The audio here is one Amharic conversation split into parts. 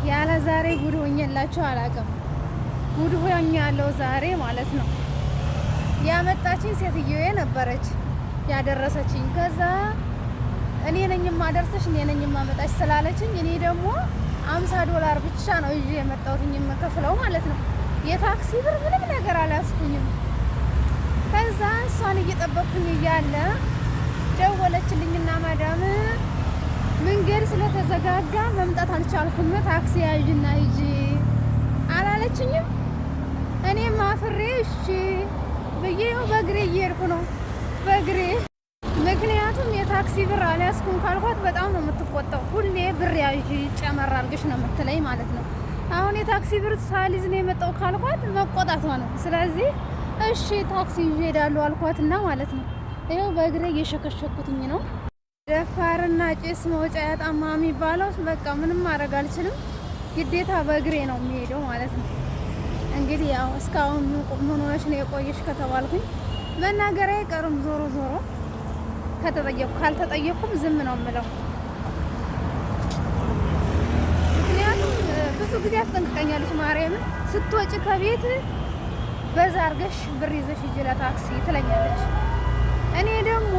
ያለ ዛሬ ጉድ ሆኜላችሁ አላውቅም። ጉድ ሆኛለሁ ዛሬ ማለት ነው። ያመጣችኝ ሴትዮዬ ነበረች ያደረሰችኝ። ከዛ እኔ ነኝ የማደርስሽ፣ እኔ ነኝ የማመጣሽ ስላለችኝ እኔ ደግሞ 50 ዶላር ብቻ ነው ይዤ የመጣሁትኝ የምከፍለው ማለት ነው። የታክሲ ብር ምንም ነገር አልያዝኩኝም። ከዛ እሷን እየጠበቅኩኝ እያለ ደወለችልኝና ማዳም መንገድ ስለተዘጋጋ መምጣት አልቻልኩም፣ ታክሲ ያዥና ሂጂ አላለችኝም። እኔም አፍሬ እሺ ብዬ በእግሬ እየሄድኩ ነው በእግሬ። ምክንያቱም የታክሲ ብር አልያዝኩም ካልኳት በጣም ነው የምትቆጣው። ሁሌ ብር ያዥ ጨመር አድርገሽ ነው የምትለኝ ማለት ነው። አሁን የታክሲ ብር ሳልይዝ ነው የመጣው ካልኳት መቆጣቷ ነው። ስለዚህ እሺ ታክሲ ይዤ እሄዳለሁ አልኳትና ማለት ነው። ይኸው በእግሬ እየሸከሸኩትኝ ነው። ደፋርና ጭስ መውጫ ያጣማ የሚባለው በቃ ምንም ማድረግ አልችልም። ግዴታ በእግሬ ነው የሚሄደው ማለት ነው። እንግዲህ ያው እስካሁን ምን ሆነሽ ነው የቆየሽ ከተባልኩኝ መናገር አይቀርም። ዞሮ ዞሮ ከተጠየቅኩ፣ ካልተጠየቅኩም ዝም ነው የምለው። ምክንያቱም ብዙ ጊዜ አስጠንቅቀኛለች ማርያምን፣ ስትወጪ ከቤት በዛ አድርገሽ ብር ይዘሽ ሂጂ ለታክሲ ትለኛለች። እኔ ደግሞ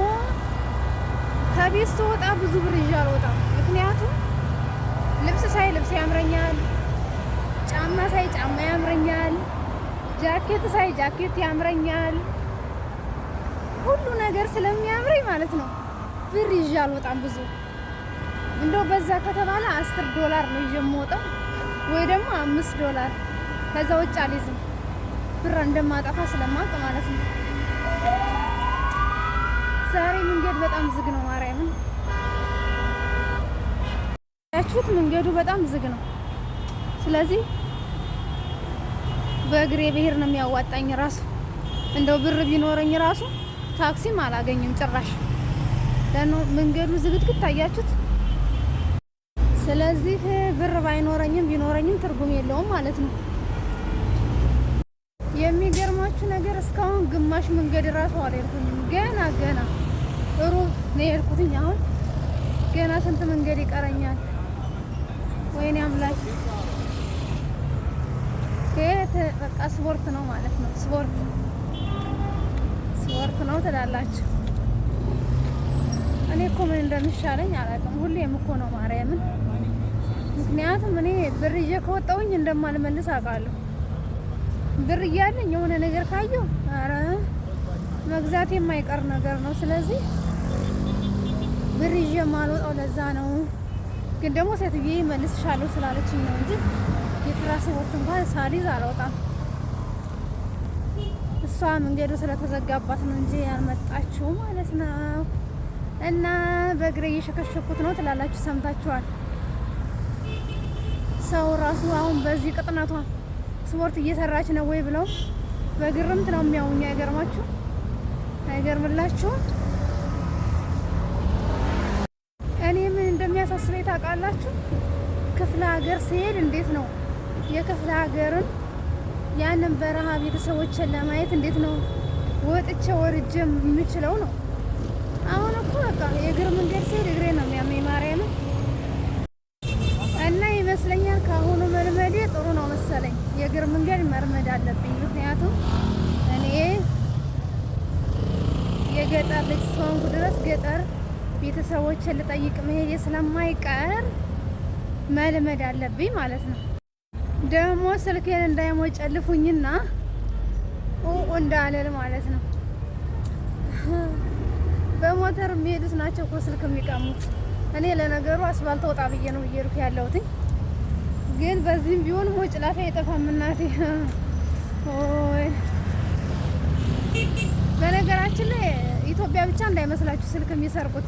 ከቤት ስወጣ ብዙ ብር ይዤ አልወጣም። ምክንያቱም ልብስ ሳይ ልብስ ያምረኛል፣ ጫማ ሳይ ጫማ ያምረኛል፣ ጃኬት ሳይ ጃኬት ያምረኛል። ሁሉ ነገር ስለሚያምረኝ ማለት ነው ብር ይዤ አልወጣም ብዙ። እንደው በዛ ከተባለ 10 ዶላር ነው ይዤ የምወጣው ወይ ደግሞ 5 ዶላር፣ ከዛ ውጭ አልይዝም። ብር እንደማጠፋ ስለማውቅ ማለት ነው። ዛሬ መንገድ በጣም ዝግ ነው። ማርያምን ያችሁት መንገዱ በጣም ዝግ ነው። ስለዚህ በእግሬ ብሄድ ነው የሚያዋጣኝ። ራሱ እንደው ብር ቢኖረኝ ራሱ ታክሲም አላገኝም ጭራሽ። ለኖ መንገዱ ዝግትግት ታያችሁት። ስለዚህ ብር ባይኖረኝም ቢኖረኝም ትርጉም የለውም ማለት ነው። የሚገርማችሁ ነገር እስካሁን ግማሽ መንገድ ራሱ አልሄድኩኝም። ገና ገና ሩብ ነው የሄድኩትኝ። አሁን ገና ስንት መንገድ ይቀረኛል? ወይኔ አምላክ! ከየት በቃ ስፖርት ነው ማለት ነው። ስፖርት ስፖርት ነው ትላላችሁ። እኔ እኮ ምን እንደሚሻለኝ አላውቅም። ሁሌም እኮ ነው ማርያምን። ምክንያቱም እኔ ብር ይዤ ከወጣሁኝ እንደማልመልስ አውቃለሁ። ብር እያለኝ የሆነ ነገር ካየሁ ኧረ መግዛት የማይቀር ነገር ነው። ስለዚህ ብር ይዤ የማልወጣው ለዛ ነው። ግን ደግሞ ሴትዬ መልስሻለሁ ስላለችኝ ነው እንጂ የትራንስፖርት እንኳን ሳልይዝ አልወጣም። እሷ መንገዱ ስለተዘጋባት ነው እንጂ ያልመጣችው ማለት ነው። እና በእግሬ እየሸከሸኩት ነው ትላላችሁ፣ ሰምታችኋል። ሰው ራሱ አሁን በዚህ ቅጥነቷ ስፖርት እየሰራች ነው ወይ ብለው በግርምት ነው የሚያውኝ። አይገርማችሁ? አይገርምላችሁም? እኔ ምን እንደሚያሳስበኝ ታውቃላችሁ? ክፍለ ሀገር ስሄድ እንዴት ነው የክፍለ ሀገርን ያንን በረሃ ቤተሰቦችን ለማየት እንዴት ነው ወጥቼ ወርጄ የምችለው ነው። አሁን እኮ በቃ የእግር መንገድ ስሄድ እግሬ ነው የሚያመኝ ማርያምን። እና ይመስለኛል ከአሁኑ መልመዴ ጥሩ ነው መሰለኝ። የእግር መንገድ መልመድ አለብኝ። ምክንያቱም እኔ የገጠር ልጅ እስከሆንኩ ድረስ ገጠር ቤተሰቦችን ልጠይቅ መሄዴ ስለማይቀር መልመድ አለብኝ ማለት ነው። ደግሞ ስልኬን እንዳይሞጨልፉኝና እንዳልል ማለት ነው። በሞተር የሚሄዱት ናቸው እኮ ስልክ የሚቀሙት። እኔ ለነገሩ አስፋልት ወጣ ብዬ ነው እየሄድኩ ያለሁትኝ፣ ግን በዚህም ቢሆን ሞጭላፊ አይጠፋም እናቴ። ኦይ በነገራችን ላይ ኢትዮጵያ ብቻ እንዳይመስላችሁ ስልክ የሚሰርቁት፣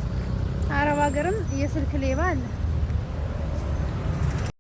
አረብ ሀገርም የስልክ ሌባ አለ።